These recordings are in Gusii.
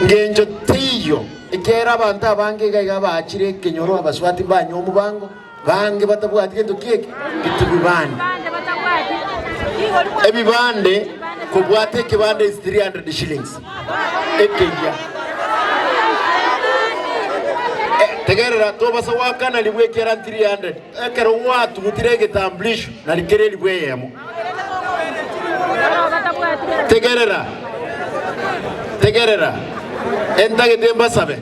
Ngencho teiyo, ekiagera abanto abange iga iga baachire ekenyoro abaswati mbanywe omobango, bange batabwati gento kieke gete bibande. Ebibande, kobwata ekebande is 300 shillings ekeyia. Eh, tegerera tobasa goakana ribwe ekiara 300 ekero gwatugutire egetambulisho nari kere ribwe eyemo. Tegerera, tegerera, entagete mbasabe,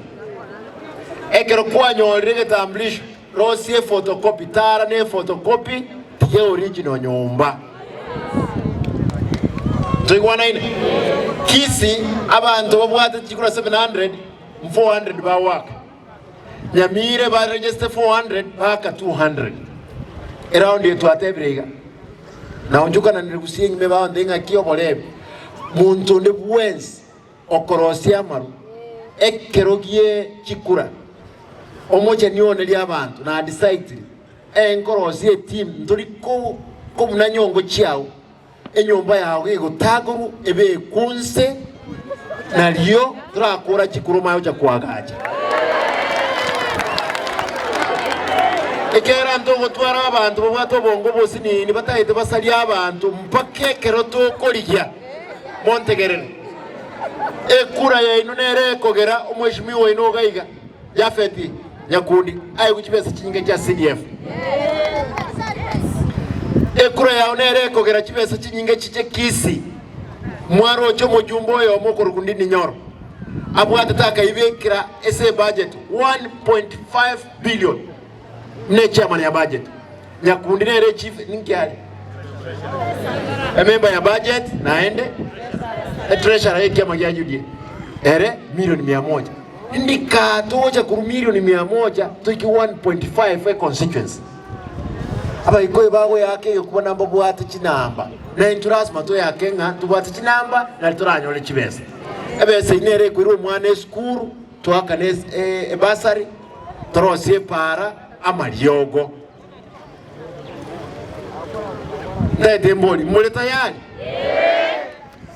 ekero kwanyorire egetambulisho, rosia ephotocopy, tara ne ephotocopy, tiga eoriginal nyomba. Ntoigwanaine? Kisii abanto babwate chikura 700, 400 bagoaka. Nyamira ebaregister 400 mpaka 200. Eraundi eye twatebire iga, na onchokananire gusii engima ebaonte ng'aki oborebi, monto onde bwensi okorosia amaru ekero gie chikura, omocheni onerie abanto na decided enkorosia eteam ntori ko kobuna nyongo chiao. Enyomba yao gegotagorwa ebekwe inse, nario torakora chikura omanye gocha koagacha. Ekiagera ntogotwara abanto babwate obongo obosinini batagete basarie abanto mpaka ekero tokorigia. Montegerere, ekura yaino nere ekogera omweshimiwa oino iga iga, Jafeti Nyakundi aegwe chibesa chinyinge chia CDF. Ekura yao nere ekogera chibesa chinyinge chiche Kisii. Mwaroche omojumbe oyomo okorokwa Ndindi Nyoro abwatete akaibekera ase ebudget 1.5 billion buna echairman ya budget. Nyakundi nere echief ninki are? Emember ya budget naende etreasurer y'ekiama gia UDA ere milioni mia moja. Ndika togocha korwa milioni mia moja toike 1.5 e constituency. Abaikoyo bagoyaka egekuba na mbabwate chinamba, na intwe lasima toyake ng'a tobwate chinamba nari toranyore chibesa. Ebesa eyio nere ekoira omwana esukuru, toakane ebasari, torosie epaara, amariogo. Ntaete mbori, more tayari?